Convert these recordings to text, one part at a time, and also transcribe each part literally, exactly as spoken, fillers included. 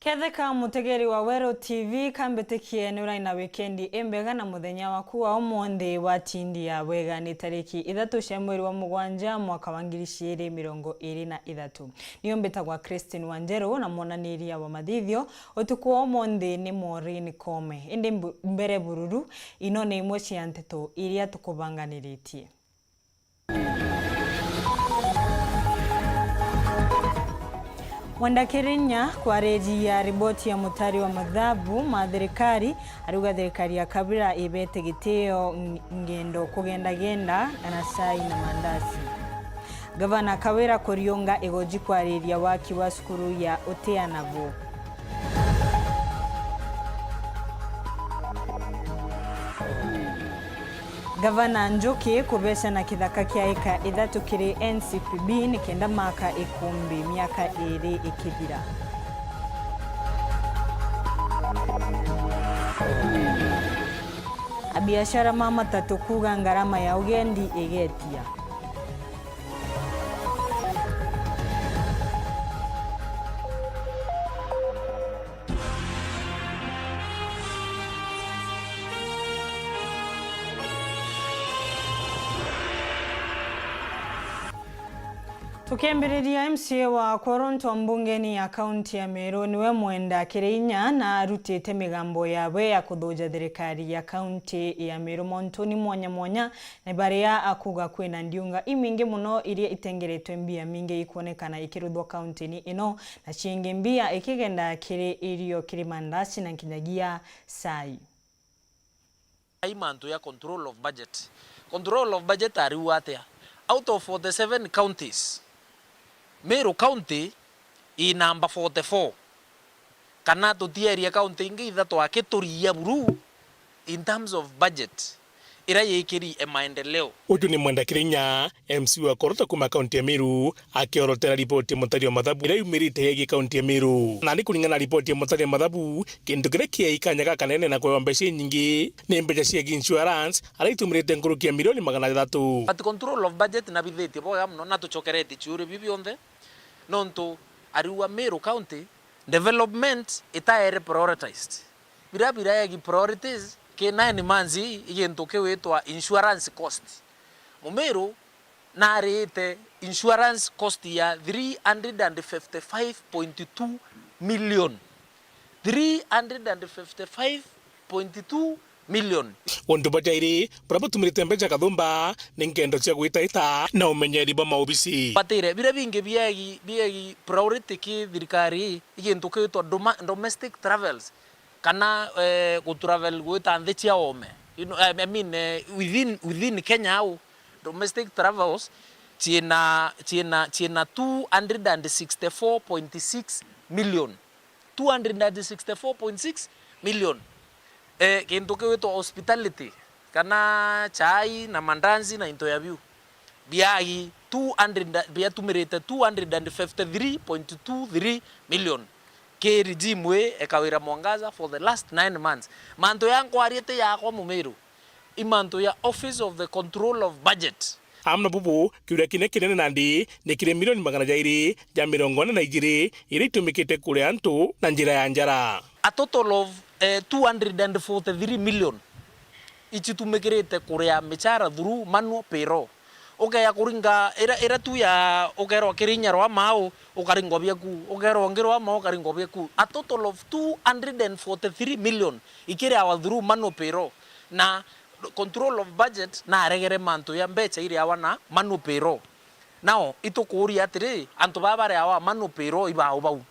Ketheka mutegeri wa Weru T V, kambitikie ni urai na wikendi imbega na muthenya waku wa umunthi watindia bwega. Ni tariki ithatu cia mweri wa mugwanja mwaka wa ngiri ciiri mirongo iri na ithatu. Nio mbitagwa Christine Wanjeru na mwonaniria wa mathithio utuku wa umunthi ni Maureen Kome. Indi mbu-, mbere bururu, ino ni imwe cia nteto iria tukubanganiritie. Mwenda Kirinya kwariria riboti ya mutari wa mathabu ma thirikari, ariuga thirikari ya Kabira ibete gitio ng-, ngendo kugendagenda na cai na mandazi. Gavana Kawira kuriunga igoji kwariria waki wa cukuru ya Utia Nabo. Gavana Njuki kubeca na kithaka kia eka ithatu kiri N C P B nikenda maka ikumbi miaka iri ikithira. Abiashara ma matatu kuuga ngarama ya ugendi igetia. Tukiambiriria, M C A wa Kworonto mbungeni ya kaunti ya Meru niwe Mwenda Kirinya na arutite migambo yawe ya kuthuja thirikari ya kaunti ya Meru montuni mwanya mwanya, na baria akuuga kwina ndiunga imingi mono iria itengeretwe mbia mingi ikwonekana ikiruthwa kauntini ino, na ciingi mbia ikigenda kiri irio, kiri mandaci na nkinyagia cai. Ai mantu ya control of budget. Control of budget ariu atia? Out of forty-seven counties, Meru County i namba forty-four. Kana tuti area county ingi ithatu aki turi ya buru in terms of budget ira yikiri e maendeleo. Uju ni Mwenda Kirinya, M C wa Koroto kuma kaunti ya Meru, akiorotera ripoti ya mutari wa mathabu ira yumirite yegie kaunti ya Meru. Nandi kuringana na ripoti ya mutari wa mathabu, kintu kiria kiai kanya gakanene na kwewa mbeca inyingi ni mbeca cia insurance, aria itumirite nkuruki ya milioni magana jathatu. But control of budget nabithitie bwega mono, na tucokeretie ciuri biu bionthe, nontu ariu a Meru County, development itaere prioritized. Bira biraegi priorities ki nine months ii, i gintu kiwitwa insurance cost. Mumiru narite insurance cost ya three hundred and fifty-five point two million. Three hundred and fifty-five point two million. Untu bajairi buria butumirite mbeca kathumba ni ngendo cia gwitaita na umenyeri bwa maobisi. Batire bira bingi biegi, biegi priority ki thirikari, i gintu kiitwa doma-, domestic travels, kana, eh, gu travel gwita nthi cia oome. You know, I, I mean, eh, within, within Kenya au, domestic travels ciina, ciina, ciina two hundred and sixty-four point six million. Two hundred and sixty-four point six million. Eh, gintu kiwitwa hospitality, kana chai na mandazi na into ya biu, biagi two hundred, biatumirite two hundred and fifty-three point two three million ki regime ii e Kawira Mwangaza for the last nine months. Mantu ya nkwaria ti yakwa Mumiru, i mantu ya Office of the Control of Budget. Amwe na bubu, kiuria kiria kinene nandi ni kiri milioni magana jairi ja mirongo ina na ijiri iria itumikite kuria antu na njira ya njara. A total of, eh, two hundred and forty-three million icitumikirite kuria michara through manual payroll. Ukeya kuringa ira, ira tu ya ukerwa kiri inya rwa mau, ukaringwa biaku, ukerwa ungi rwa mau, ukaringwa biaku. A total of two hundred and forty-three million ikiriawa through manual payroll. Na control of budget naregere mantu ya mbeca iriawa na manual payroll. Nao itukuuria atiri, antu baa bariawa manual payroll ibau bau?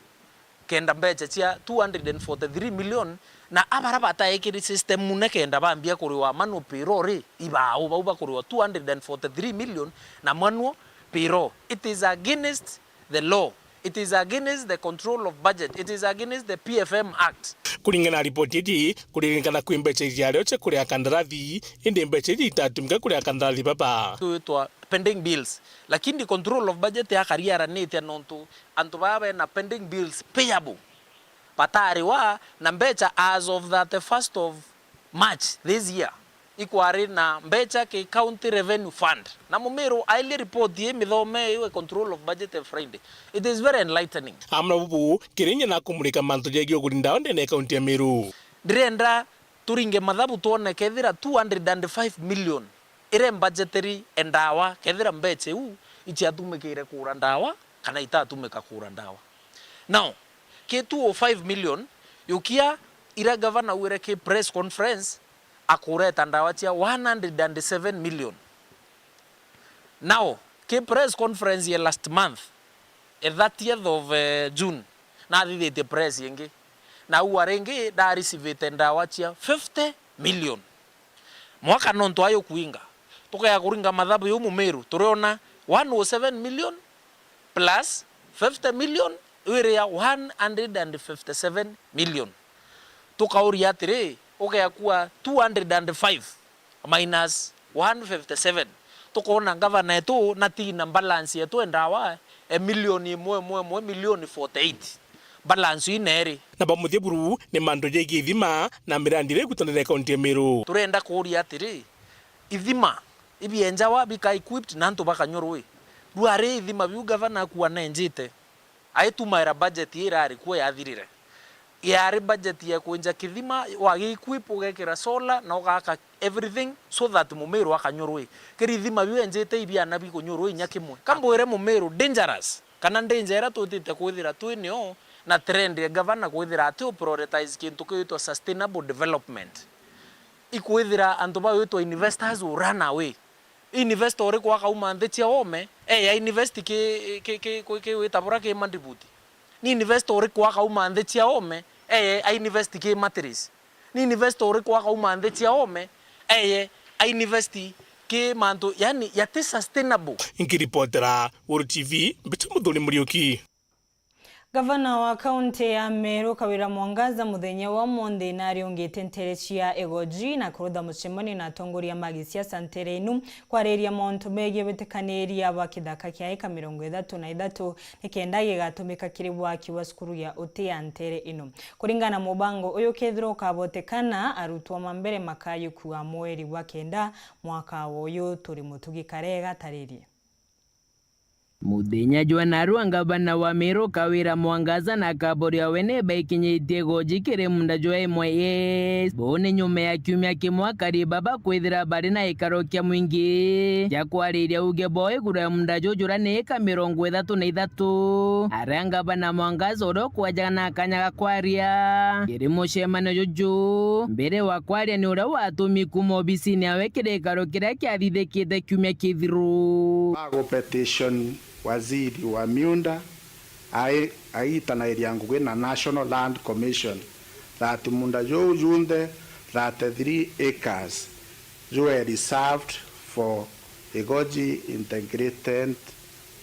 Kenda mbeca cia two hundred and forty-three million, na abara bataekiri system mune kenda bambia kuriwa manual payroll ri, ibau bau bakuriwa two hundred and forty-three million na manual payroll? It is against the law. It is against the control of budget. It is against the P F M Act. Kuringana na ripoti iji, kuririkana kwi mbeca iciario cia kuria kandarathi, indi mbeca iji itatumika kuria kandarathi baba. Twitwa pending bills. Lakini control of budget yakariaranitie nontu antu baa bena pending bills payable batariwa na mbeca as of thirty-first of March this year. ikwari na mbecha ki County Revenue Fund. Na Mumiru airie report ii mithome iwe control of budget ya Friday. It is very enlightening. Amwe na bubu, Kiringi na kumurika mantu jegie uguri ndawa ndene ya kaunti ya Meru. Ndirenda turinge mathabu twone kethira two hundred and five million iria mbajeti e ndawa, kethira mbecha iu iciatumikire kugura ndawa kana itatumika kugura ndawa. Now, ki two oh five million, yukia ira gavana augire ki press conference akureta ndawa cia one hundred and seven million. Now, ki press conference ya last month, a thirtieth of, eh, June, nathithitie press ingi. Na ua ringi, ndarisivite ndawa cia fifty million. Mwaka nontu ayo kuinga, tukaya kuringa mathabu yu Mumiru, turiona one oh seven million plus fifty million, iria one hundred and fifty-seven million. Tukauria atiri, ugekua two hundred and five minus one fifty-seven, tukoona ngavana etu na tina balance yetu e ndawa e milioni imwe, imwe, imwe, milioni forty-eight. Balance ii neeri? Na ba muthia buru ni mantu jegie ithima na mirandi iria ikutanire kaunti ya Meru. Turenda kuuria atiri, ithima ibienjawa bika equipped na antu bakanyua rui? Rwari ithima biu gavana akuwa nenjite, aitumaira budget ii irari kuo yathirire. Yari budget ya kwenja kithima, wagi equip, ugekira solar na ugaka everything so that Mumiru akanyua rui. Kiri ithima biu enjite ibiana bikunyua rui inya kimwe. Kambwire Mumiru dangerous, kana danger iria twitite kwithira twi nio na trend ya gavana kwithira ati u prioritize kintu kiwitwa sustainable development. Ikwithira antu bawitwa investors will run away. Investor uriku akauma nthi cia ome, eye a invest ki, ki, ki, ki, ki wita bura ki Mandibuti? Ni investor uriku akauma nthi cia ome, eye a invest ki Matris? Ni investor uriku akauma nthi cia ome, eye a invest ki mantu, yani, yati sustainable? Nkiripotera Guru T V, Mbita Muthuri Muriuki. Gavana wa kaunti ya Meru Kawira Mwangaza muthenya wa umunthi nariungite ntere cia Igoji na kurutha mucemanio na atongoria ma gisiasa ntere inu kwariria mauntu megie witikaniria bwa kithaka kia eka mirongo ithatu na ithatu nikenda gigatumika kiri waki wa cukuru ya uti ya ntere ino. Kuringana na mubango uyu, kethirwa ukabotekana, arutwo ma mbere makayukua mweri wa kenda mwaka uyu turi Mutugi Karega ataririe. Muthenya jwa narua, ngavana wa Meru Kawira Mwangaza na Kaboria Wene baikinyitie Igoji kiri munda jwa M Y S. Buu ni nyuma ya kiumia kimwe akari baba kwithira bari na gikaro kia mwingi gia kwariria uge bwao iguru ya munda juju juria ni eka mirongo ithatu na ithatu, aria ngavana Mwangaza uria ukwajaga na kanya ga kwaria kiri mucemanio juju. Mbere wa kwaria ni uria watumi kuuma obisini yawe kiri gikaro kiria kiathithikite kiumia kithiru. Bagu petition waziri wa miunda ai-, aitanairia ngugi na National Land Commission that munda juu junthe thirty-three acres ju were reserved for Igoji Integrated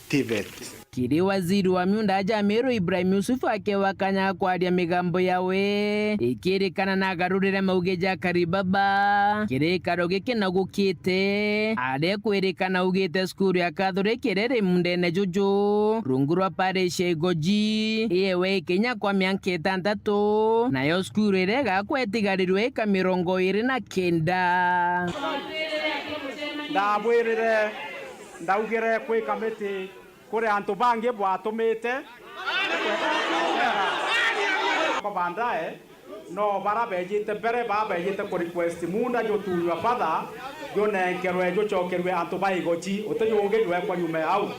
TVET. Kiri waziri wa miunda aja Meru Ibrahim Yusuf akewa kanya ga kwaria migambo yawe, ikirikana na agarurire mauge ja akari baba kiri gikaro giki na gukite, aria kwirikana augite cukuru ya Catholic iria iri mundene juju rungu rwa parish ya Igoji, iyewe ikinya kwa mianka itantatu, nayo cukuru iria igakwa itigarirwe eka mirongo iri na kenda. Ndabwirire, ndaugire kwi kamiti kuri antu bangi bwatumite. Kwa baadaye, no bara bejite mbere, baa bejite ku request munda jutunywa father, junenkerwe jucokerwe antu ba Igoji, uti jungi jwekwa nyuma ya au.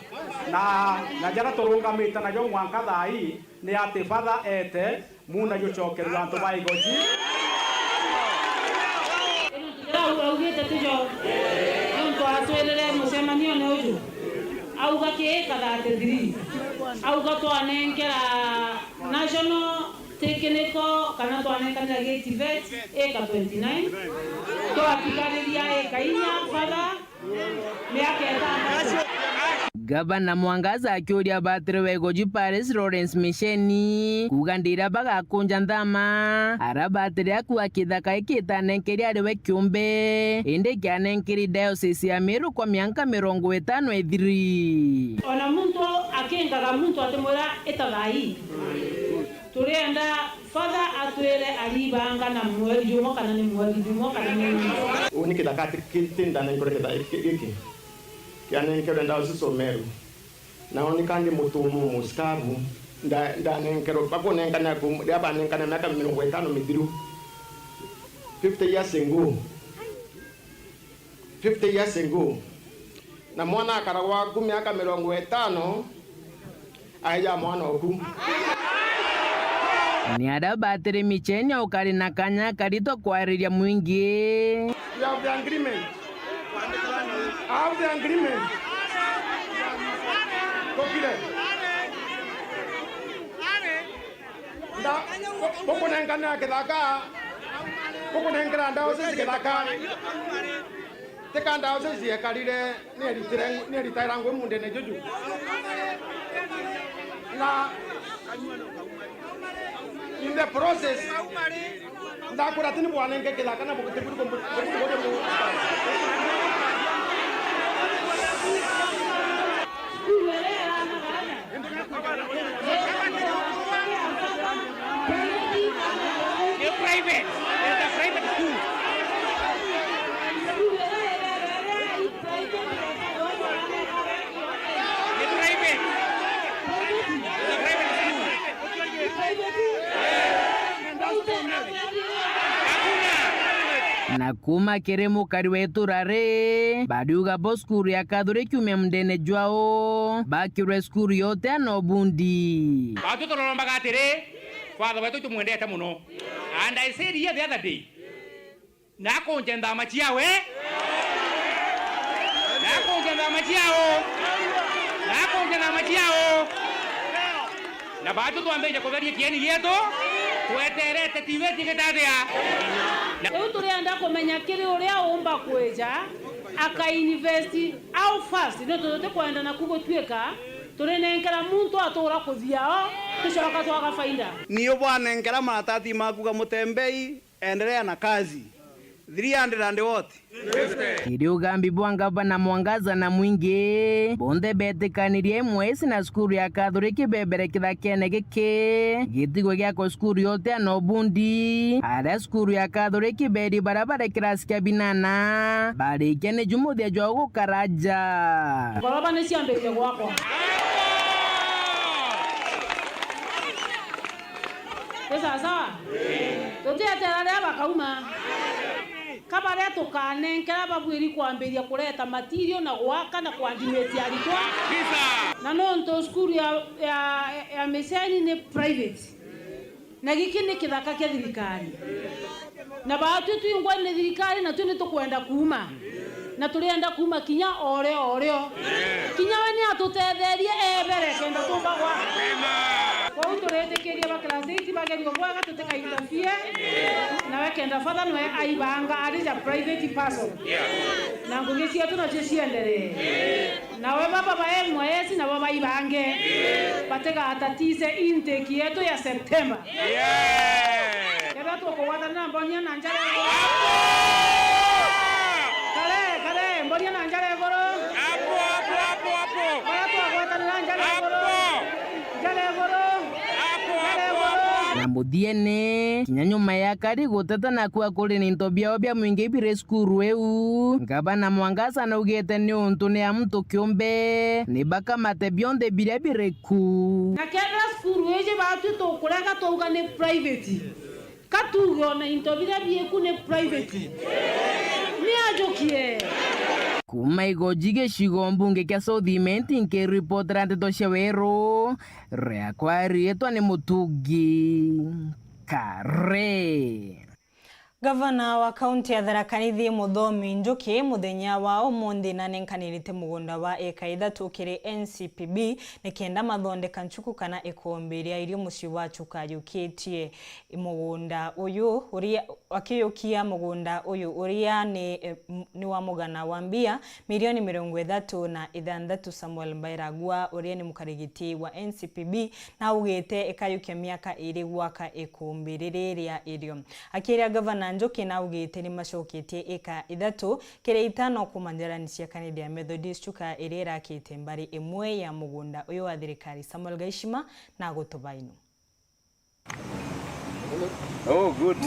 Na, na jaria turungamite najo mwanka thaa ii, ni ati father ete, munda jucokerwe antu ba Igoji. Riu augite tijo, niuntu atwirire mucemanione uju, auga ki eka thirty-three, auga twanenkera National Technical kana twanenkanira gi TVET eka twenty-nine, twatigariria eka inya father. Miaka itantatu. Gavana Mwangaza akiuria batiri wa Igoji Parish Lawrence Misheni kuuga ndira bagakunja nthama, ara batiri akuga kithaka giki itanenkeri ari we kiumbe, indi kianenkeri diocese ya Meru kwa mianka mirongo itano ithiri. Ona muntu akingaga muntu atimwira ita thaa ii. Turienda Father atwire aribanga na mweri jumwe kana ni mweri jumwe kana ni. Uu ni kithaka ati ki-, ti ndanenkore kitha-, ki-, giki. Kianenkerwe Diocese o Meru. Nao ni kandi mutumu muskabu, nda-, ndanenkerwe, bakunenkana ku-, riria banenkana miaka mirongo itano mithiru. Fifty years ago. Fifty years ago. Na mwana akara gwaku miaka mirongo itano, aeja mwana oku. Ni aria batiri micheni ukari na kanya karito kwariria mwingi. You have the agreement. I have the agreement. Tokire. Nda-, bu-, bukunenkanira kithaka, bukunenkera diocese kithaka. Tika diocese yekarire, nieritire, nieritira ngwi mundene juju. Na in the process, ndakwira ati ni bwanenge kithaka na bugiti buri kumbu-, buri kumbu-, Ni private. It's a private school. Ni private. It's a private school. Hakuna. Na kuuma kiri mukari wa itura ri, bariuga bo cukuru ya Kathuri kiumia mundene jwao, bakirwe cukuru yote ana ubundi. Batu turorombaga atiri, Father wetu tumwendete muno. And I said here the other day, nakunje nthama ciawe, nakunje nthama ciao, nakunje nthama ciao. Na batu twambiririe kutheria kieni gietu, tweterete T V tigitathia. Na riu turienda kumenya kiri uria umba kwija, aka invest how fast, nontu tutikwenda naku gutuika turinenkera muntu atura kuthia o, tucoka twaga faida. Ni ubwanenkera maratati maku ga mutembei, endelea na kazi. Three hundred and what? Kiri ugambi bwa ngavana Mwangaza na mwingi, bonthe betikanirie M Y S na cukuru ya Kathuriki bebere kithakene giki gitigwe giakwa cukuru yote ana ubundi, aria cukuru ya Kathuriki beri baria bari kirasi kia binana barikia ni ju muthia jwao gukaraja. Ngoroba ni ciambiririe gwakwa. Ni sawa sawa? Tutietera riria bakauma. Ka baria tukanenkera babwiri kwambiria kureta material na gwaka na kuandimiti aritwa. Kabisa. Na nontu cukuru ya, ya, ya Miseni ni private. Na giki ni kithaka kia thirikari. Na baatwi twingwa ni thirikari, na twi ni tukwenda kuuma. Na turienda kuuma kinya o rio, o rio. Kinya we ni atutetherie ebere kenda tumbagwa. Kwou turitikiria ba class eight bagerio bwega, tutikainterfere. Nawe kenda father nwe aibanga ari ja private person. Na ngugi cietu nacio cienderee. Nawe baba ba M Y S nabo baibange. Batigatatice intake yetu ya September. Yeah. Kethira tukugwatanira mbonia na njara iguru. Hapo! Kare, kare, mbonia na njara iguru. Hapo, hapo, hapo, hapo. Baria twagwatanira njara iguru. Hapo! Njara iguru. Hapo, hapo, hapo. Na muthiene, kinya nyuma ya kari guteta na kua kuri ni into biao bia mwingi biri cukuru iu, ngavana Mwangaza naugite ni untu ni a muntu kiumbe, ni bakamate bionthe biria biri ku. Na kethira cukuru iji baatwi tukurega twauga ni private, ka tuuge ona into biria bieku ni private? Ni ajukie. Kuuma Igoji gicigo mbunge kia South Imenti, nkiripotera nteto cia Weru, riakwa riitwa ni Mutugi Kare. Gavana wa kaunti ya Tharaka Nithi Muthomi Njuki muthenya wa umunthi nanenkanirite mugunda wa eka ithatu kiri N C P B nikenda mathondeka nchuku kana ikumbi ria irio mucii wa Chuka yukitie. Mugunda uyu uria, akiyukia mugunda uyu uria ni, eh, m-, ni wa mugana wa mbia milioni mirongo ithatu na ithanthatu, Samuel Mbairagua uria ni mukarigiti wa N C P B na augite ikayukia miaka iri gwaka ikumbi riri ria irio. Akiria gavana Njuki na augite ni macoketie ika ithatu kiri itano kuma njarani cia kanitha ya Methodist Chuka iria irakite mbari imwe ya mugunda uyu wa thirikari. Samuel Gaishima na gutubainu. Oh, good.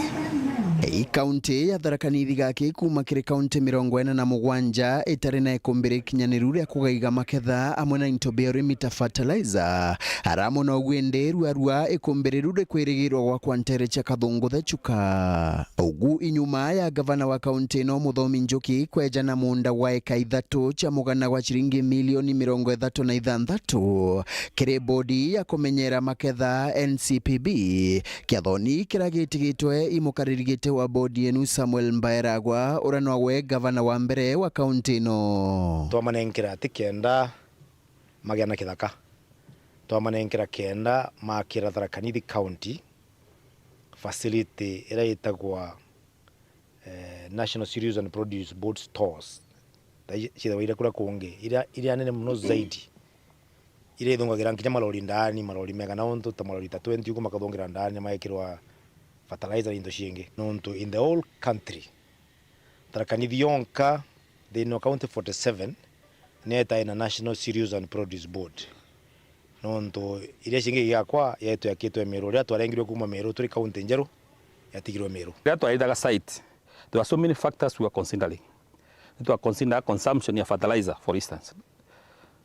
Ii kaunti ya Tharaka Nithi gaki kuuma kiri kaunti mirongo ina na mugwanja itari na ikumbi rikinyaniru ria kugaiga maketha amwe na into bia urimi ta fertilizer. Ara mono ugu indi ruarua ikumbi riru rikwirigirwa gwakwa ntere cia Kathunguthe Chuka. Ugu inyuma ya gavana wa kaunti ino Muthomi Njuki kwejana munda gwa eka ithatu cia mugana gwa ciringi milioni mirongo ithatu na ithanthatu kiri bodi ya kumenyera maketha N C P B. Kiathoni kiria gitigitwe i mukariri giti wa bodi enu Samuel Mbaeragwa, uria nwawe gavana wa mbere wa kaunti ino. Twamanenkera ati kenda magea na kithaka. Twamanenkera kenda makira Tharaka Nithi County facility iria itagwa, eh, National Cereals and Produce Board Stores. Ta i-, ciithagwa iria kuria kungi, iria, iria nene mono zaidi. Iria ithungagira nkinya malori ndaani, malori megana untu, ta malori ta twenty ugu makathungira ndaani, magekirwa fertilizer na into ciingi. Nontu in the whole country, Tharaka Nithi yonka thiini wa county forty seven niyo itae na National Cereals and Produce Board. Nontu iria ciingi igakwa, yaitwe yakitwe Meru. Riria twarengirwe kuuma Meru turi county njeru, yatigirwe Meru. Riria twaithaga site, there were so many factors we were considering. Nitwa consider consumption ya fertilizer, for instance.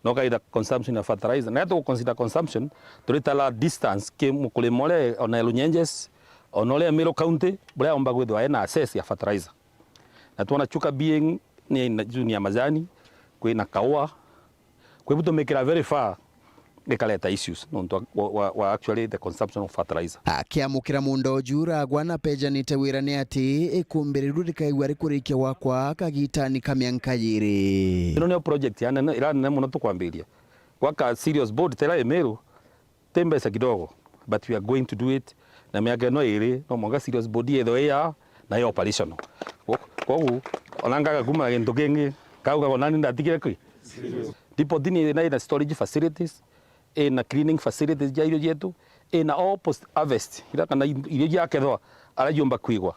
No kaitha consumption ya fertilizer. Na tu consider consumption, turitara distance ki mukurima uria, ona Runyenjes, ona uria Meru County, buria aumba kwithirwa ena access ya fertilizer. Na twona Chuka being ni na zone ya majani, kwina kaua, kwibu tumikira very far, ikareta issues nontu wa, wa, wa actually the consumption of fertilizer. Akiamukira munda uju, Ragwa na pejanite wira ni ati ikumbi riru rikaigua rikurikia gwakwa kagitani ka mianka yiri. Ino niyo project ya nene, ira nene mono tukwambiria. Gwaka Cereals Board tera Emeru, ti mbeca kidogo, but we are going to do it. Na miaka ino iri, no mwanka Cereals Board yethwe iya na i operational. Kwo-, kwogu, ona ngaga kuma na gintu kingi, kauga ona ni ndatigire ki? Depot ni ina, ina storage facilities, ina cleaning facilities ja irio jetu, ina all post harvest, ira kana irio jakethwa, ara jiumba kwigwa.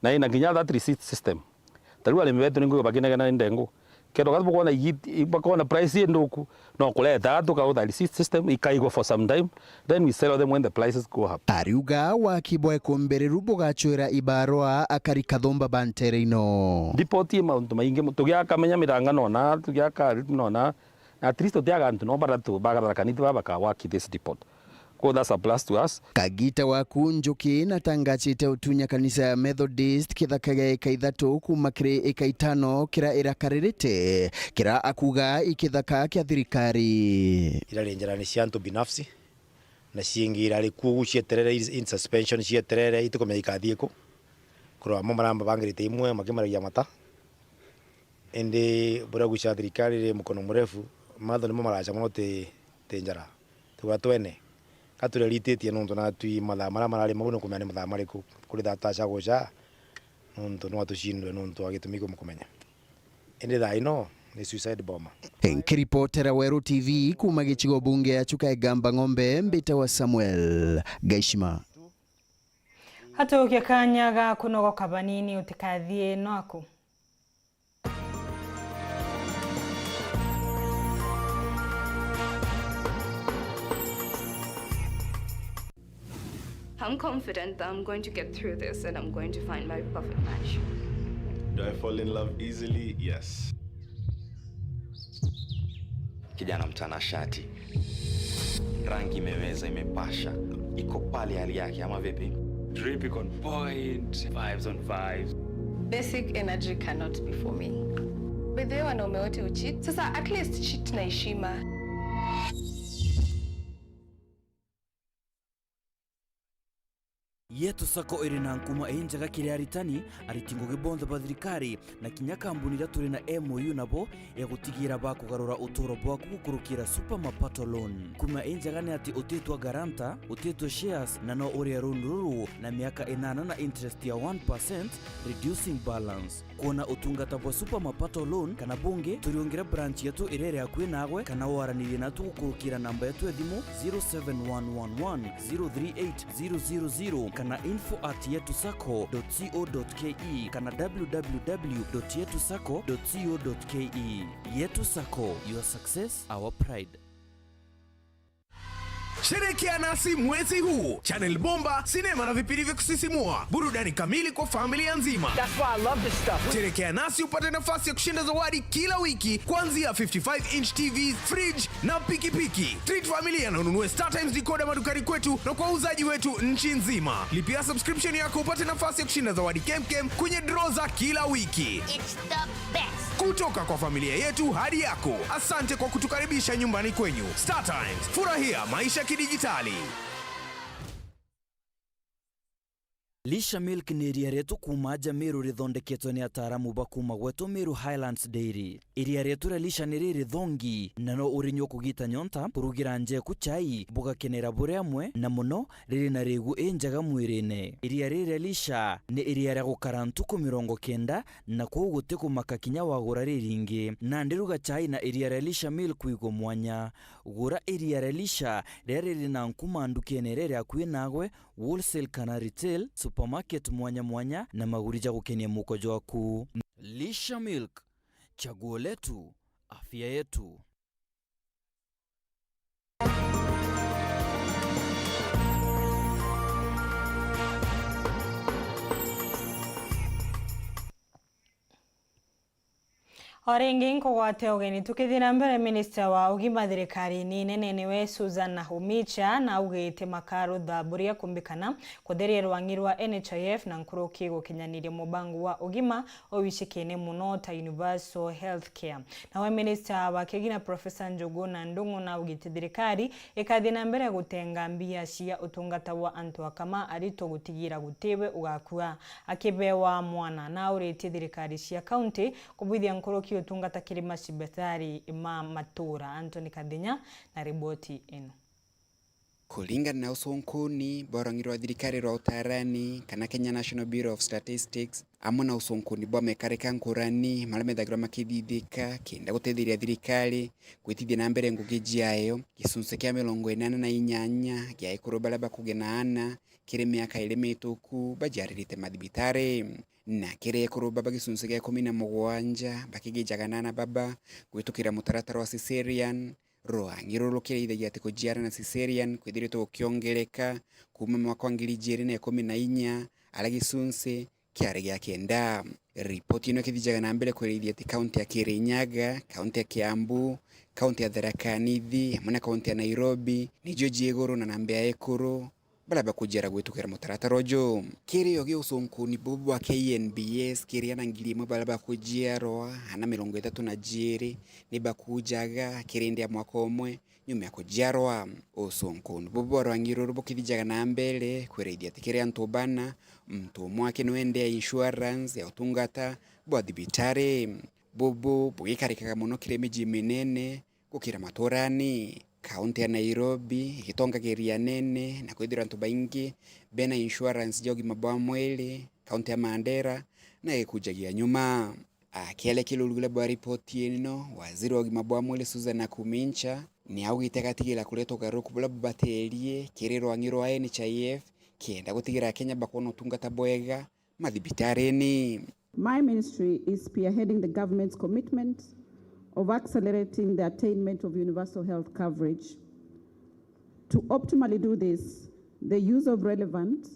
Na ina nginya that receipt system. Ta riu arimi betu ni nguyo bakinegena ni ndengu. Kendo gathu bakona igi-, bakona price i nthuku, no kureta tukauta receipt system, ikaigwa for some time, then we sell them when the prices go up. Ariuga waki bwa ikumbi riru bugacwira ibarua akari kathumba ba ntere ino. Depot i mauntu maingi, tugiaka menya miranga nona, tugiaka aritu nona, na at least tutiaga antu no bathatu ba Tharaka Nithi baba bakawaki this depot. Kwo that's a plus to us. Kagita waku Njuki natangachite utunya kanisa ya Methodist kithaka gia eka ithatu kuma kiri eka itano kira irakaririte, kira akuga i kithaka kia thirikari. Irari njarani cia antu binafsi, na ciingi irari kuo ugu cieterere in suspension, cieterere itikumenya ikathii ku. Kurwa mo maramba bangirite imwe makimaragia mata. Indi buria gucia thirikari ri mukono murefu, matho nimo maraca mono ti, ti njara. Tugwa twene, ka turerititie nontu natwi mathaa maria marari mau ni kumenya ni mathaa mariku. Kuri thata aca guca, nontu no atucindwe nontu wa gitumi kumukumenya. Indi thaa ino ni suicide bomber. Nkiripotera Weru T V kuma gicigo bunge ya Chuka Igamba Ng'ombe, mbitawa Samuel Gaishima. Hatuukia kanya ga kunogoka banini, utikathie nwaku. I'm confident that I'm going to get through this and I'm going to find my perfect match. Do I fall in love easily? Yes. Kijana mtanashati. Rangi imeweza, imepasha. Iko pale hali yake, ama vipi? Drip iko on point, vibes on vibes. Basic energy cannot be for me. By the way, wanaume wote ucheat. Sasa at least cheat na heshima. Yetu Sacco iri na nkuma injega kiri aritani, ariti ngugi bonthe ba thirikari, na kinya kambuni iria turi na M O U nabo ya gutigira bakugarura uturo bwaku gukurukira Super Mapato Loan. Nkuma injega ni ati utitwa guarantor, utitwa shares, na no urie loan ruru na miaka inana na interest ya one percent, reducing balance. Kwona utungata bwa Super Mapato Loan kana bungi, turiungire branch yetu iria iri akui naagwe, kana waranirie natu gukurukira namba yetu ya thimu zero seven one one one zero three eight zero zero zero kana info at yetu sacco dot co dot ke kana w w w dot yetu sacco dot co dot ke. Yetu Sacco, your success, our pride. Sherekea nasi mwezi huu. Channel bomba, sinema na vipindi vya kusisimua, burudani kamili kwa familia nzima. That's why I love this stuff. Sherekea nasi upate nafasi ya kushinda zawadi kila wiki, kuanzia fifty-five inch T V, fridge na pikipiki. Treat familia na ununue StarTimes decoder madukani kwetu na kwa wauzaji wetu nchi nzima. Lipia subscription yako upate nafasi ya kushinda zawadi kemkem kwenye draw za kila wiki. It's the best. Kutoka kwa familia yetu hadi yako, asante kwa kutukaribisha nyumbani kwenyu. StarTimes, furahia maisha kidijitali. Lisha Milk ni iria rietu kuuma aja Meru rithondeketwe ni ataaramu ba kuuma gwetu Meru Highlands Dairy. Iria rietu ria Lisha ni riri thongi, na no urinyua kugita nyonta, kurugira njeku chai, bugakenera buri amwe, na muno riri na rigu injega mwirine. Iria riri ria Lisha ni iria ria gukara ntuku mirongo kenda, na kwou guti kumaka kinya wagura riringi. Nandi ruga chai na iria ria Lisha Milk wigwe mwanya. Gura iria ria Lisha riria riri na nkuma ndukene iria iri akui nagwe, wholesale kana retail, supermarket mwanya mwanya, na maguri ja gukenia muko jwaku. Lisha Milk, chaguo letu, afya yetu. O ringi nkugwate ugeni. Tukithii na mbere, minista wa ugima thirikarine inene niwe Susan Nakhumicha naugite makarutha buria kumbikana kutheria rwang'i rwa N H I F na nkuruki gukinyaniria mubango wa ugima uwicikene muno ta universal health care. Nawe minista wa kigina Professor Njuguna Ndung'u naugite thirikari ikathii na mbere gutenga mbia cia utungata bwa antu akama aritwo gutigira gutiwe ugakua akibewa mwana. Nauritie thirikari cia kaunti kubwithia nkuruki utungata kiri macibitari ma matura. Anthony Kathinya na riboti ino. Kuringana na usunkuni bwa rwang'i rwa thirikari rwa utarani kana Kenya National Bureau of Statistics, amwe na usunkuni bwa mekarika nkurani maria methagirwa makithithika kenda gutetheria thirikari gwitithia na mbere ngugi jiayo, gicunci kia mirongo inana na inyanya gia ekuru baria bakugia na ana kiri miaka iri mituku bajiaririte mathibitari. Na kiri ekuru baba gicunci gia ikumi na mugwanja bakigijaga na ana baba gwitukira mutaratara wa caesarean, rwang'i ruru rukirithagia ati kujiara na caesarean kwithiritwe gukiongereka kuuma mwaka wa ngiri ijiri na ikumi na inya, aria gicunci kiari gia kenda. Ripoti ino ikithijaga na mbere kwerithia ati kaunti ya Kirinyaga, kaunti ya Kiambu, kaunti ya Tharaka Nithi, amwe na kaunti ya Nairobi nijo ji iguru na namba ya ekuru baria bakujiara gwitukira mutaratara uju. Kirio gia usunkuni bubu bwa K N B S kiri ana ngiri imwe baria bakujiarwa, ana mirongo ithatu na jiiri ni bakujaga kiri ndi ya mwaka umwe nyuma ya kujiarwa. Usunkuni bubu bwa rwang'i ruru bukithijaga na mbere kwirithia ati kiri antu bana, muntu umwe aki niwe ndi ya insurance ya utungata bwa thibitari. Bubu bugikarikaga muno kiri miji minene gukira maturani. Kaunti ya Nairobi igitongagiria anene na kwithirwa antu baingi bena insurance ja ugima bwa mwiri, kaunti ya Mandera na ikujagia nyuma. Akiaria kirurugure bwa ripoti ino, waziri wa ugima bwa mwiri Susan Nakhumicha ni augite agatigirira kureta ugaruruku buria bubaterie kiri rwang'i rwa N H I F kenda gutigira Akenya bakwona utungata bwega mathibitarini. My ministry is spearheading the government's commitment of accelerating the attainment of universal health coverage. To optimally do this, the use of relevant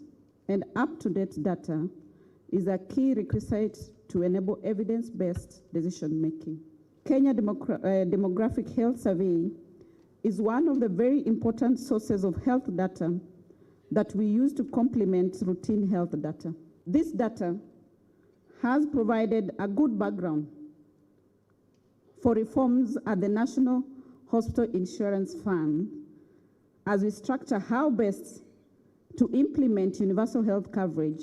and up-to-date data is a key requisite to enable evidence-based decision-making. Kenya Demogra-, uh, Demographic Health Survey is one of the very important sources of health data that we use to complement routine health data. This data has provided a good background for reforms at the National Hospital Insurance Fund as we structure how best to implement universal health coverage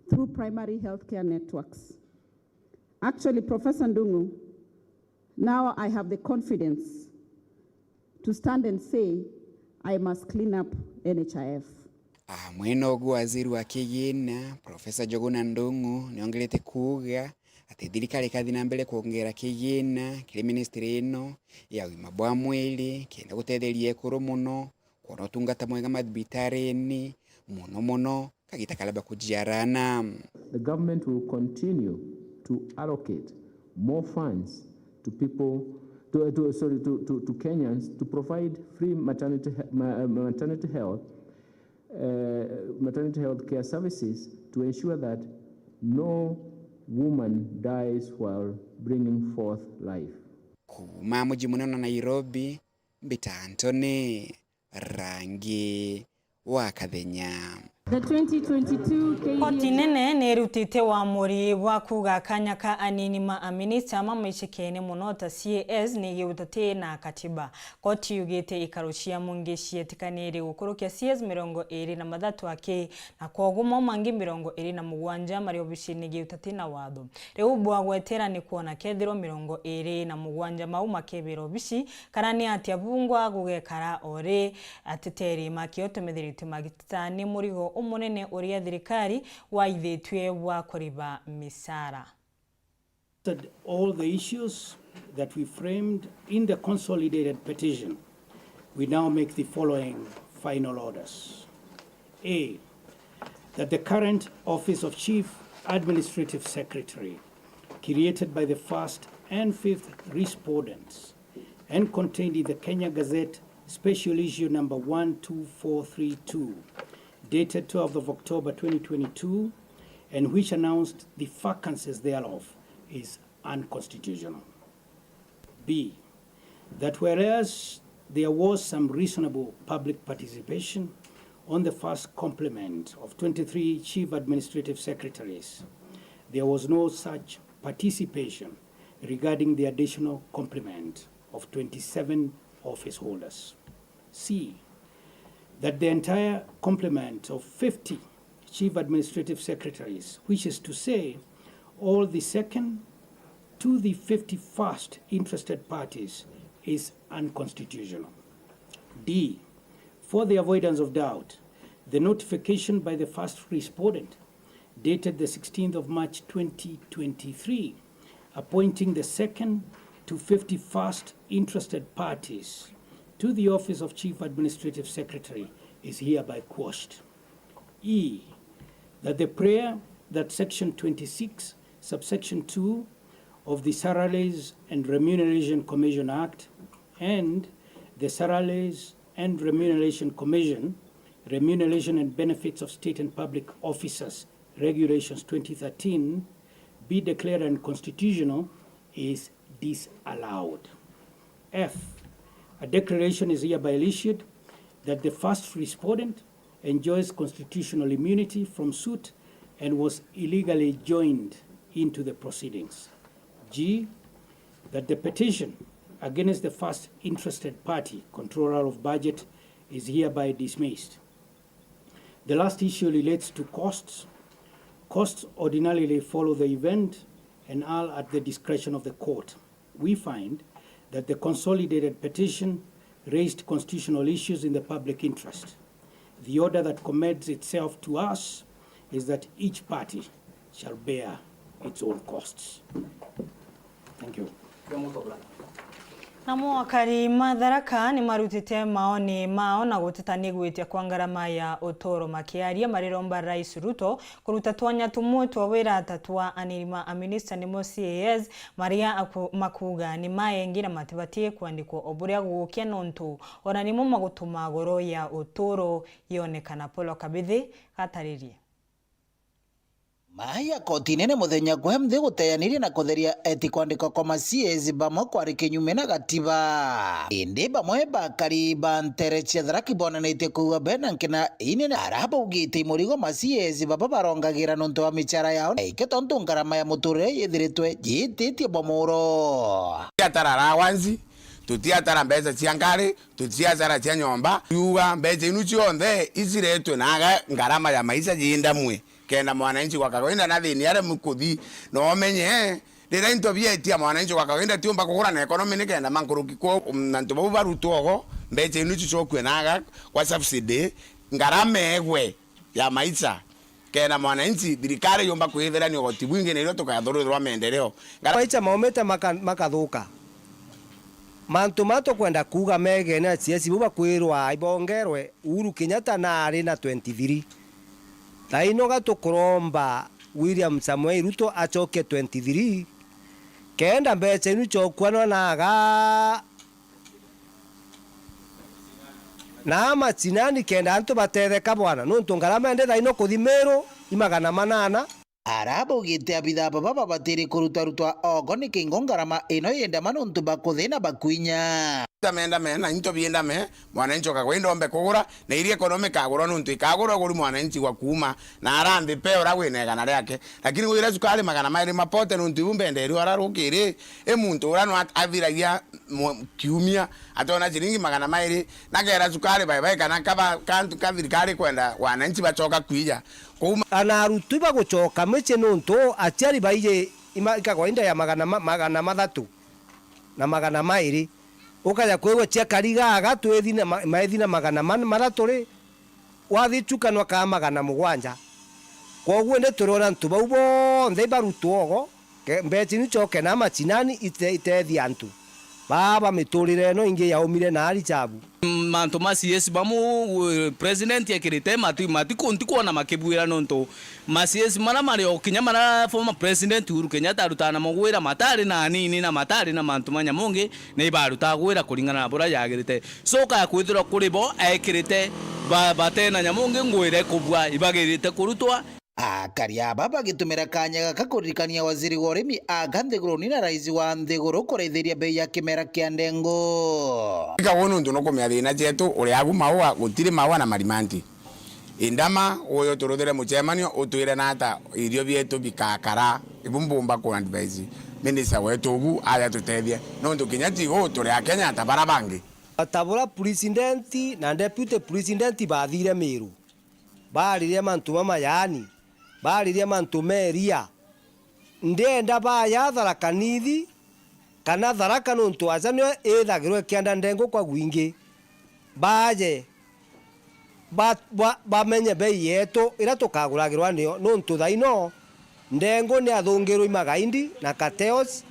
through primary healthcare networks. Actually, Professor Ndung'u, now I have the confidence to stand and say I must clean up N H I F. Amwe nogu waziri wa kigina, Professor Njuguna Ndung'u, niongerete kuuga ati thirikari ikathi na mbere kwongera kigina kiri ministry ino ya ugima bwa mwiri kenda gutetheria ekuru muno kwona utungata mwega mathibitarine, muno muno kagita karia bakujiara ana. The government will continue to allocate more funds to people, to, to, sorry, to, to, to Kenyans to provide free maternity, he- ma- uh, maternity health, uh, maternity health care services to ensure that no woman dies while bringing forth life. Kuuma muji munene wa Nairobi, mbita Anthony Rangi wa Kathenya. The twenty twenty-two K D A Koti nene ni irutite wamuri bwa kuuga kanya ka anini ma aminista mamaicikene muno ta C A As ni giutati na katiba. Koti yugite ikaro cia mungi cietikanire gukurukia C As mirongo iri na mathatu aki, na kwoguo mau mangi mirongo iri na mugwanja mari obicini giutati na watho. Riu bwagwetera ni kwona kethirwa mirongo iri na mugwanja mau makebera obici, kana ni atia bungwa gugekara o ri ateteri ma kioto metheritwe magitani murigo umunene uria thirikari waithitue bwa kuriba misara. All the issues that we framed in the consolidated petition, we now make the following final orders. A, that the current Office of Chief Administrative Secretary, created by the first and fifth respondents, and contained in the Kenya Gazette Special Issue number one two four three two, dated twelfth of October twenty twenty-two, and which announced the vacancies thereof, is unconstitutional. B, that whereas there was some reasonable public participation on the first complement of twenty-three Chief Administrative Secretaries, there was no such participation regarding the additional complement of twenty-seven office holders. C, that the entire complement of fifty Chief Administrative Secretaries, which is to say all the second to the fifty-first interested parties, is unconstitutional. D, for the avoidance of doubt, the notification by the first respondent dated the sixteenth of March twenty twenty-three, appointing the second to fifty-first interested parties to the Office of Chief Administrative Secretary is hereby quashed. E, that the prayer that Section twenty-six, subsection two of the Salaries and Remuneration Commission Act and the Salaries and Remuneration Commission, Remuneration and Benefits of State and Public Officers Regulations twenty thirteen, be declared unconstitutional is disallowed. F, a declaration is hereby issued that the first respondent enjoys constitutional immunity from suit and was illegally joined into the proceedings. G, that the petition against the first interested party, Controller of Budget, is hereby dismissed. The last issue relates to costs. Costs ordinarily follow the event and are at the discretion of the court. We find that the consolidated petition raised constitutional issues in the public interest. The order that commends itself to us is that each party shall bear its own costs. Thank you. Namo akari ma Tharaka ni marutite maoni mao na guteta ni gwitia kwa ngarama ya uturo, makiaria mariromba Rais Ruto kuruta twanya tumwe twa wira ta twa anini ma aminista nimo C A As, maria aku- makuuga ni maengi na matibatie kwandikwo o buria gugukia nontu ona nimo magutuma goro ya uturo yonekana. Paul Kabithi gataririe. Maaya koti nene muthenya gwe nthi guteyanirie na kutheria eti kwandika kwa ma C As bamwe kwari kinyume na gatiba. Indi bamwe bakari ba ntere cia Tharaki bonanitie kwigua bena nkina inene ara baugite imurigo ma C As baba barongagira nontu wa michara yao na iki tontu ngarama ya muturire yithiritwe yititie bwa muro. Tutiatara allowance, tutiatara mbeca cia ngari, tutiatara cia nyomba. Yuga mbeca inu cionthe iciretwe naga ngarama ya maisha yindamwe. Kenda mwananchi wa kawaida na thini aria mukuthi, na umenye, riria into bietia mwananchi wa kawaida tiumba kugura na economy, ni kenda mankuruki kwa, um, antu bau barutwa ogo, mbeca inu cicokue naga kwa subsidy, ngarama egwe ya maisha, kenda mwananchi, thirikari yumba kwitherania ugoti bwingi, na irio tukathururwa maendeleo. Ngara- Maisha maumite maka- makathuka. Mantu ma tukwenda kuuga megene aciaci bau bakwirwa ibongerwe, Uhuru Kenyatta naari na twenty-three. Thaino ga tukuromba William Samoei Ruto acoke twenty-three, Kenda mbeca inu ciokuanwa na aga na macinani, kenda antu batetheka bwana, nontu ngarama ende thaino kuthi Miru i magana manana. Arabaugite abithaa baba babatiri kurutarutwa ogo ni kingo ngarama ino yendama nontu bakuthina bakwinya. Ndame, ndame, na into biendame, mwananchi ukagwa indombe kugura, na iria economy ikagurwa nontu ikagurwa uguri mwananchi gwa kuuma na arambi pe ura wina igana riake. Lakini gwira cukari magana mairi mapote nontu ibu mbenderu ara rukiri, i muntu ura no at-, athiragia mwa-, kiumia atona ciringi magana mairi, na kera cukari bye bye kana kaba, kantu ka thirikari kwenda wananchi bacoka kwija. Kuuma. Ana arutwi bagucoka micii nontu aciari baiji ima-, ikagwa inda ya magana ma-, magana mathatu na magana mairi. Ukaja kwigua cia kariga aga twithi na ma-, maithi na magana man-, mathatu ri, wathi cukanwa kaa magana mugwanja. Kwoguo indi turiona antu bau bonthe ibarutwa ogo, ke-, mbeca iu icoke na macinani ite-, itethia antu baa ba miturire ino ingi yaumire na ari chabu. Mantu ma C S bamu, uh, president ekirite mati-, matikunti kwona makibuira nontu ma C S mara mari o kinya mara former president Uhuru Kenyatta arutaga namo gwira matari na anini na matari na mantu ma nyamungi, na ibarutaga gwira kuringana na buria yagirite. So kaya kwithirwa kuri bo ekirite ba-, batena nyamungi ngwira ikubua ibagirite kurutwa. Akari aba bagitumira kanya gaka kuririkania waziri wa urimi aga nthiguruni na rais wa nthiguru kuraithiria bei ya kimera kia ndengu. Ika uu nuntu nukumia thina cietu, uri agu maua, gutiri maua na marimanti. Indama, uyu turuthire mucemanio, utwire nata irio bietu bikakara. Ibu mbumba ku advise minister wetu ugu aja tutethie, nuntu kinya ti uu turi Akenya ta bara bangi. Ta bura president na deputy president bathire Miru, baaririe mantu mama yaani, baaririe mantu meria. Ndienda baya Tharaka Nithi kana Tharaka nontu aja nio ithagirwa ikienda ndengu kwa gwingi. Baje ba-, ba-, bamenye bei yetu iria tukaguragirwa nio, nontu thaino ndengu ni athungirwe i magaindi na cartels,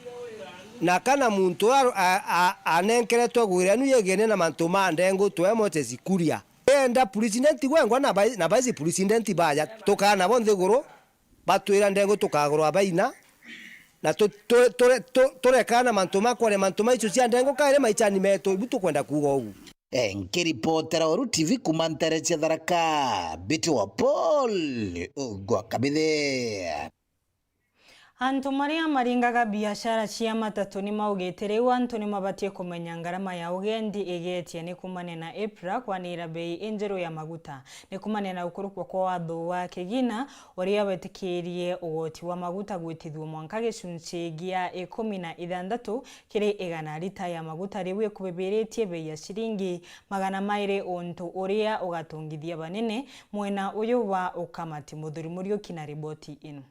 na kana muntu a-, a-, a-, anenkeretwe gwira inu yegene na mantu ma ndengu twe Moses Kuria. Enda president gwengwa na bai-, na vice president baja, tukaa nabo nthiguru, batwira ndengu tukagurwa baina, na tu-, tu-, ture-, tu-, turekaa na mantu ma kwona mantu maicu cia ndengu kairi maichani metu, ibu tukwenda kuuga ugu. Eh, nkiripotera Weru T V kuma ntere cia Tharaka, Mbitwa Paul Ugwa Kabithe. Antu maria maringaga biashara cia matatu ni maugite riu antu ni mabatie kumenya ngarama ya ugendi igeetie ni kumania na IPRA kwanira bei injeru ya maguta. Ni kumania na gukurukwa kwa watho wa Kigina uria wetikirie ugoti wa maguta gwitithua mwanka gicunci gia ikumi na ithanthatu kiri igana. Lita ya maguta riu ikubibiritie bei ya ciringi magana mairi, untu uria ugatungithia banene mwena uyu wa ukamati. Muthuri Muriuki na riboti ino.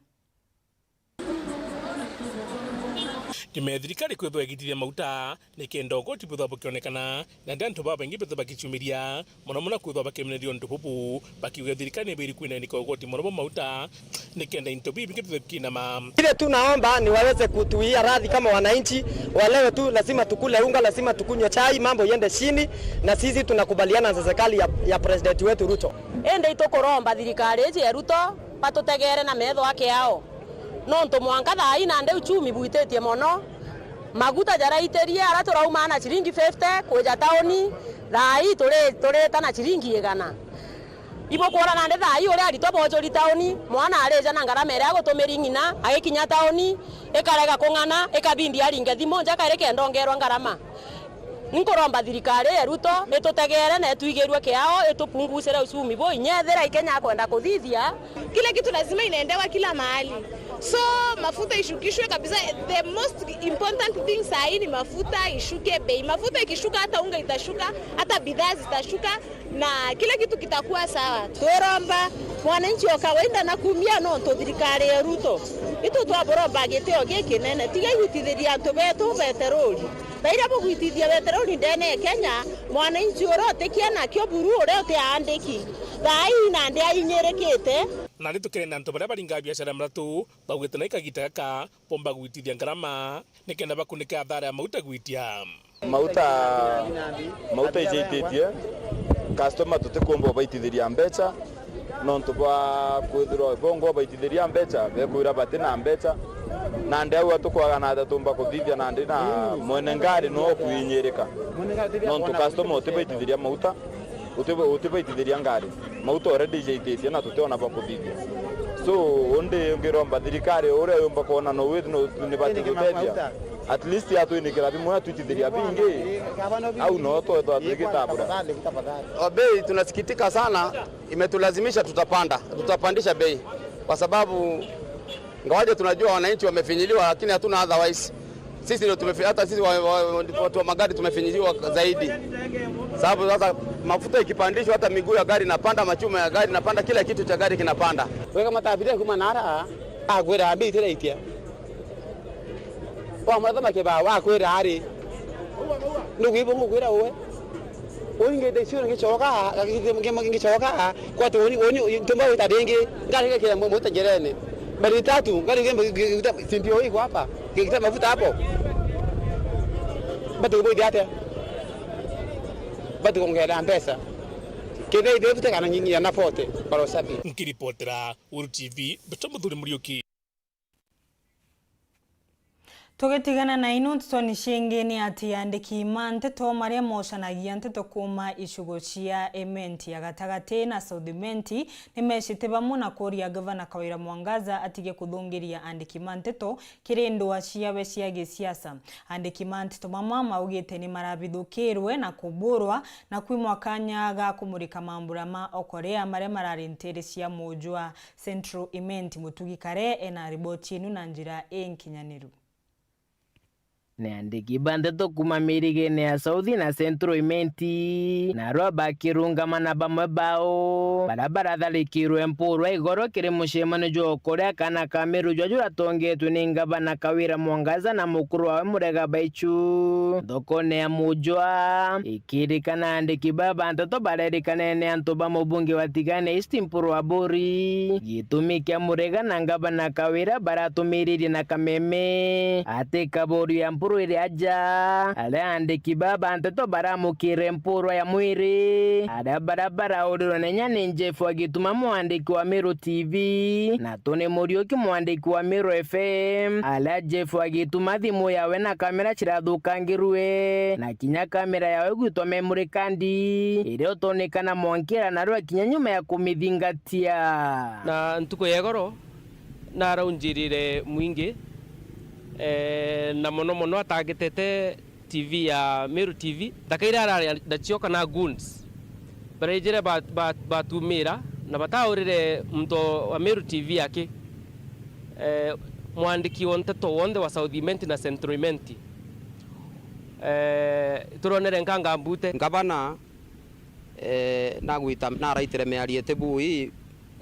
Nyuma ya thirikari kwithwa igitithia mauta, nikenda ugoti bwithwa bukionekana, na ndi antu babaingi bethwa bakiciumiria, mono mono kwithwa bakimeneria untu bubu, bakiuga thirikari nibiri kwinanika ugoti mono bwa mauta, nikenda into bibingi bithwe bikinama. Kile tunaomba ni waweze kutuia radhi kama wananchi, walewe tu, lazima tukule unga, lazima tukunywe chai, mambo iende chini, na sisi tunakubaliana na serikali ya, ya president wetu Ruto. Indi itukuromba thirikari iji ya Ruto batutegere na metho a kiao. Nontu mwanka thaa ii nandi uchumi bwititie mono. Maguta jaraitirie, aria turaumaa na ciringi fifty kwija tauni, thaa ii turi-, turita na ciringi igana. Ibukwona nandi thaa ii uria aritwa bojuri tauni, mwana arija na ngarama iria agutumiri ng'ina agikinya tauni, ikarega kung'ana, ikabindi aringe thimu nja kairi kenda ongerwa ngarama. Nkuromba thirikari ya Ruto itutegere na itwigirue kiao, itupungusire uchumi bu inya ethira i Kenya akwenda kuthithia. Kila kitu lazima inaendewa kila mahali. So, mafuta ishukishwe kabisa. The most important thing saa hii ni mafuta ishuke bei. Mafuta ikishuka, hata unga itashuka, hata bidhaa zitashuka, na kila kitu kitakuwa sawa. Twiromba mwananchi o kawaida na kumia nontu thirikari ya Ruto. Itu twaburomba gitio gikinene. Tiga igwitithiria antu betu beteroli. Thaa iria bugwitithia beteroli ndene ya Kenya, mwananchi uria utikia nakio buru uria utiaandiki, thaa ii nandi ainyirikite. Nandi tukirenda antu baria baringaga biashara ya matatu baugite na ikagita gaka bomba gwitithia ngarama nikenda bakunike athara ya mauta gwitia. Mauta, mauta ijaititie, customer tutikumba ubaitithiria mbeca, nontu bwa kwithirwa bongo ubaitithiria mbeca, bekwira bati na mbeca. Nandi au atukwagana atia tumba kuthithia nandi na mwene ngari no kwinyirika. Nontu customer utibaitithiria mauta, utiba-, utibaitithiria ngari. Mauta already ijaititie na tutiona ba kuthithia. So, undi ngiromba thirikari uria yumba kwona no with no ni batutethia. At least atwinikira bimu atwitithiria bingi. Au no twethwa twigitabura. Kwa bei tunasikitika sana, imetulazimisha tutapanda, tutapandisha bei kwa sababu ngawaje tunajua wananchi wamefinyiliwa, lakini hatuna otherwise. Sisi ndio tumefi-, hata sisi wa, wa, watu wa magari tumefinyiliwa zaidi, sababu sasa mafuta ikipandishwa, hata miguu ya gari inapanda, machuma ya gari inapanda, kila kitu cha gari kinapanda. Wega matabire kuma nara, akwira mbitire itia. Wa mwana thamaki ba, wakwira ari. Nugibu ngukwira uwe. Uringite cio ngicoka, ngicoka, kwati uni, uni, tumba wita ringi, ngari ngekira mu-, mutengerene. Mbari itatu, ngari nge-, nge-, nge-, simpi iko hapa, ngekira mafuta hapo. Batu kuboithia atia? Batu kuongera mpesa. Kethira ithe futa kana nyinyi na forty, kwa usafi. Nkiripotera Uru T V, Beto Muthuri Muriuki. Tugitigana na ino ntetoni ciingi, ni ati aandiki ma nteto maria mocanagia nteto kuuma icigo cia Imenti ya gatagati na South Imenti ni mecite bamwe na kuuria Gavana Kawira Mwangaza atige kuthungiria aandiki ma nteto kiri ndua ciawe cia gisiasa. Aandiki ma nteto bamwe maugite ni marabithukirwe na kuburwa na kwimwa kanya ga kumurika mambura ma Okorea maria marari ntiri cia Mujwa. Central Imenti. Mutugi Kare ena riboti inu na njira inkinyaniru. Ni aandiki ba nteto kuuma mirigene ya South na Central Imenti, narua bakirungama na bamwe bao, baria baratharikirwe mpurwa igoro kiri mucemanio jwa Okorea kana ka Meru jwa juratongetwe ni Ngavana Kawira Mwangaza na mukuru wawe Murega Baichu, nthokone ya Mujwa. Ikirikana aandiki baa ba nteto barerikane ni antu ba mubunge wa Tigania East Mpuru Aburi. Gitumi kia Murega na Ngavana Kawira baratumiririe na kameme ati kaborio ya Mpuru iri aja, aria aandiki baa ba nteto baramukire mpurwa ya mwiri, aria baria baraurirwe na inya ni Jeff wa Gituma, mwandiki wa Meru T V, na Tony Muriuki, mwandiki wa Meru F M, aria Jeff wa Gituma thimu yawe na kamera cirathukangirue, na kinya kamera yawe gwitwa memory card, iria utonekana mwankira narua kinya nyuma ya kumithingatia. Na ntuku ya igoro naraunjirire mwingi, eh, na mono mono atagitete T V ya Meru T V, thaka iria arari nacio kana goons, barejire ba-, ba-, batumira na bataurire muntu wa Meru T V aki, eh, mwandiki wa nteto wonthe wa South Imenti na Central Imenti. Eh, turonere nkanga mbute. Ngavana, eh, nagwita, naraitire miario iti bui,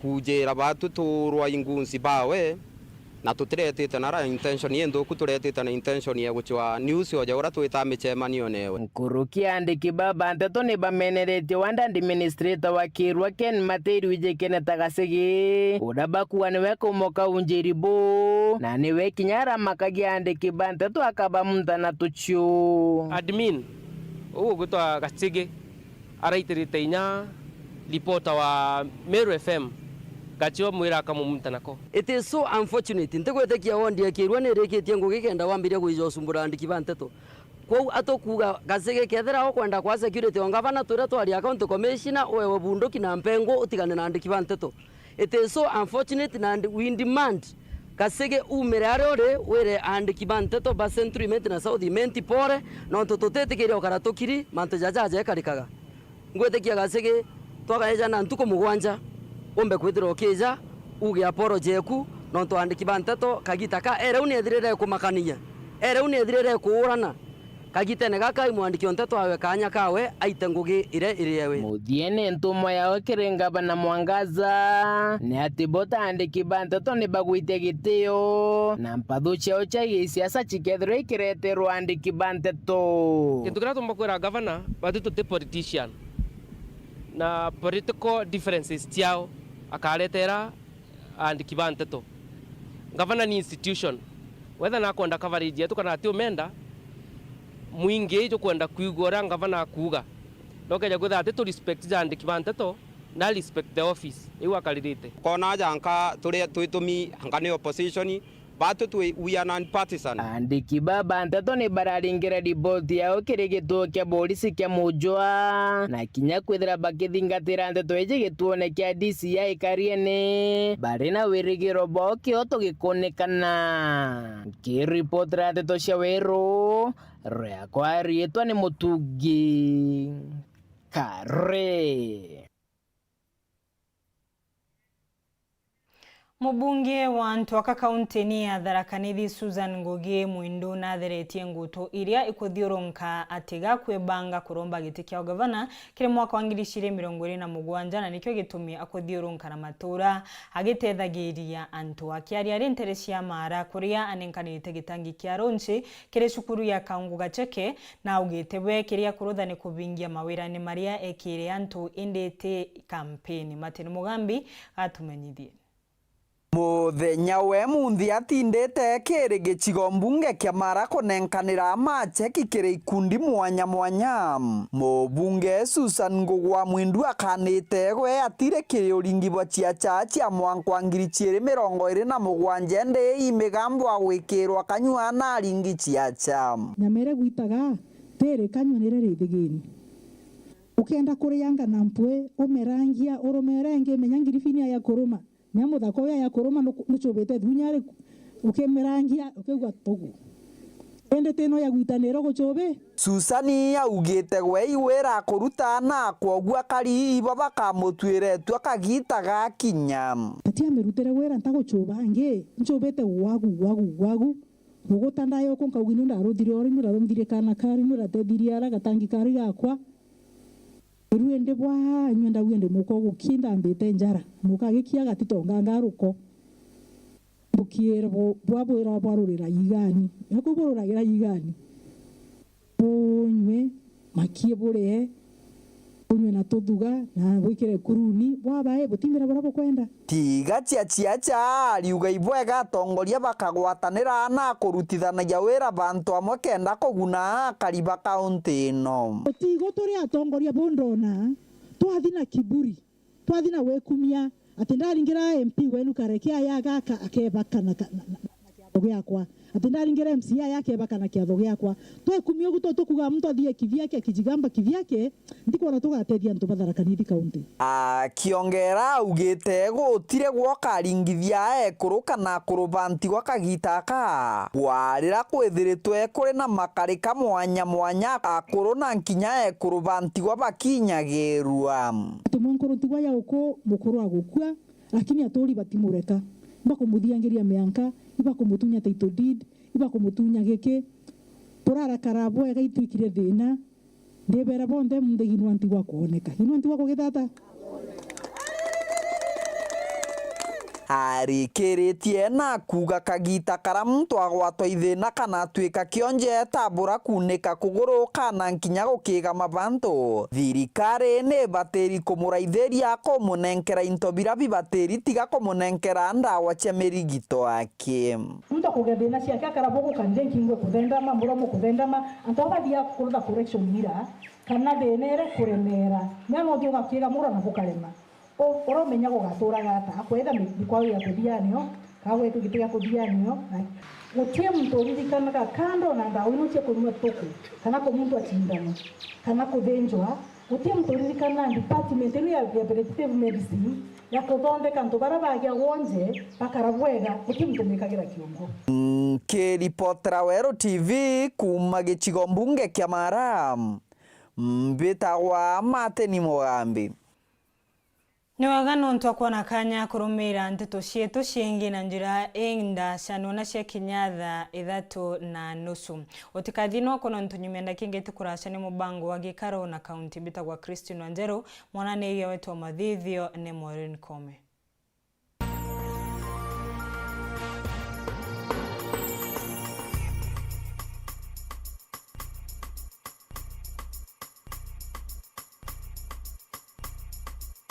kunjira batu tuurwa i ngunsi bawe, na tutiretite na ra intention inthuku, turetite na intention ya gucwa news o ja uria twitaa micemanio newe. Nkuruki aandiki baa ba nteto ni bameneretie ward administrator wa Kirwa Ken Materi wijikene ta Gacigi, uria bakuga niwe kaumo kaunjiri bu, na niwe kinya aramakagia aandiki ba nteto akabamunta na tuciu. Admin, uu ugwitwa Gacigi, araitirite inya reporter wa Meru F M, gacio mwira akamumunta nako. It is so unfortunate. Ntigwitikia ward ya Kirwa nirikitie ngugi kenda wambiria gwija ucumbura andiki ba nteto. Kwou atukuuga Gacigi, kethira ukwenda kwa security o ngavana, twire twari county commissioner, uewe bunduki na mpengu, utigane na andiki ba nteto. It is so unfortunate and we demand Gacigi umire aria uri, wire aandiki ba nteto ba Central Imenti na South Imenti pore, nontu tutitikiria ukara tukiri mantu jaja aja ikarikaga. Ngwitikia Gacigi, twagaeja na ntuku mugwanja, umbe kwithirwa ukija, uge apology eku, nontu aandiki ba nteto kagita ka, ereu ni ethirire ikumakania, ereu ni ethirire ikuurana. Kagitene gaka, imwandiki o nteto awe kaanya kawe aite ngugi iria iri ewe. Muthiene ntumwa yawe kiri ngavana Mwangaza ni ati bo ta aandiki ba nteto ni bagwitia gitio na mpathu ciao cia gisiasa cikethirwa ikireterwa aandiki ba nteto. Kintu kiria tumba kwira ngavana, batu tuti politician na political differences ciao akaretera aandiki ba nteto. Ngavana ni institution. Whether nakwenda coverage yetu kana atiumenda, mwingi jukwenda kwigua uria ngavana akuuga. Nokeja kwithira ati tu respect ja aandiki ba nteto, na respect the office iu akaririte. Kona aja nka turi twitumi, nka ni opposition, But twi, we are non-partisan. Andiki baba nteto ni bararingire riboti yao kiri gituo kia borisi kia Mujwa, na kinya kwithira bakithingatira nteto iji gituone kia D C I Kariene, bari na wirigiro bwao kioto gikuonekana. Nkiripotera nteto cia Weru, riakwa riitwa ni Mutungi Kare. Mubunge wa antu aka kaunti-ini ya Tharaka Nithi, Susan Ngugi Mwindu, natheretie ngutu iria ikuthiurunka ati gakwibanga kuromba giti kia ugavana kiri mwaka wa ngiri igiri mirongo iri na mugwanja, na nikio gitumi akuthiurunka na matura agitethagiria antu. Akiaria ari ntere cia Maara, kuria anenkanirite gitangi kia runchi kiri cukuru ya Kaungu Gacheke, na augite we kiria akurutha ni kubingia mawirane maria ekire antu, indi ti kampeni. Martin Mugambi atumenyithie. Muthenya we munthi atindite kiri gicigo mbunge kia Maara kunenkanira macheki kiri ikundi mwanya mwanya. Mubunge Susan Ngugi wa Mwindu akanite gwe atiri kiri uringi bwa ciaca cia mwanka wa ngiri ciiri mirongo iri na mugwanja, indi i migambo agwikirwa kanyua na aringi ciaca. Nyama iria gwitaga tiri kanyua niria ri thigini. Ukenda kurianga na mpwi, umerangia, urumere ingi, menya ngiribinia ya kuruma. Menya muthaka uyu ya kuruma nuku-, nuchubite thunya ri-, ukimerangia, ukigua tugu. Indi tino ya gwitanira guchubi. Susani augite gwe iwe irakuruta na kwoguo akari ibo bakamutwire tu akagita gakinya. Ati amirutire wira ntaguchuba angi, nchubite gwagu, gwagu, gwagu. Muguta ndayoku nkaugi ni ndaruthire ori, ni ndathomithire kana kari, ni ndatethirie ara gatangi kari gakwa. Iru indi bwa nywe ndauge ndi muka ugukinda mbite njara, muka agikia gatitonga ngaruko. Mbukiere bo-, bwa bwira bwarurira igani. Eko bururagira igani. Bunywe, makie burie, bunywe na tuthuga, na bwikire kuruni, bwabae, butimira buria bukwenda. Tiga cia ciaca, ariuga ibwega atongoria bakagwatanira na kurutithanagia wira bantu amwe kenda kuguna akari ba kaunti ino. Tigo turi atongoria bundona, twathi na kiburi. Twathi na wikumia, ati ndaringira M P wenu kareke aya gaka akebaka na ka-, na, na, na kiatho giakwa. Ati ndaringira M C A aya akebaka na kiatho giakwa. Twekumia ugu to tukuga muntu athie kivyake, akijigamba kivyake, ntikwona tugatethia antu ba Tharaka Nithi County. Akiongera augite gutire gwokaringithia ekuru kana akuru ba ntigwa kagita aka. Gwarira kwithiritwe kuri na makarika mwanya mwanya akuru na nkinya ekuru ba ntigwa bakinyagirua. Ati mwenkuru ntigwa ya uku mukuru agukua, lakini aturi batimureka. Ibakumuthiangiria mianka, ibakumutunya title deed, ibakumutunya giki. Turarakara bwega itwikire thina. Ndibera bonthe muntu inwa ntigwa kwoneka. Inwa ntigwa kugitata. Arikiritie na kuuga kagita kara muntu agwatwa ithina kana atwika kionje etabura kuunika kuguru kana nkinya gukigama bantu, thirikari ni ibatiri kumuraithiria kumunenkera into bira bibatiri tiga kumunenkera ndawa cia mirigito aki. Muntu akugia thina ciake akara bugu kanithe nkingue kuthendama, muromo kuthendama, antu aba bathiaga kurutha correction ira, kana thina ira kuremera, mea no uthiuga kiega muro na bukarema. U-, uromenya gugaturaga ata? Akwetha mi-, mikwao ya kuthianio, kana gwetwa giti gia kuthianio, na gutie muntu uririkanaga kando na ndawa ino cia kunyua tuku, kana kumunthwa cindano, kana kuthinjwa, gutie muntu uririkanaga department ino ya, ya preventative medicine, ya kuthondeka antu bara bagia wonje, bakara bwega, gutie muntu umikagira kiongo. Nkiripotera Weru T V kuuma gicigo mbunge kia Mara, mbitagwa Martin Mugambi. Ni wega nontu akwona kanya kurumiira nteto cietu ciingi na njira indaca nona ciakinya thaa ithatu na nusu. Utikathie noko nontu nyuma ya ndakika ingi ti kuraca ni mubango wa gikaro na kaunti mbitagwa Christine Wanjeru, mwananiria wetu wa mathithio ni Maureen Kome.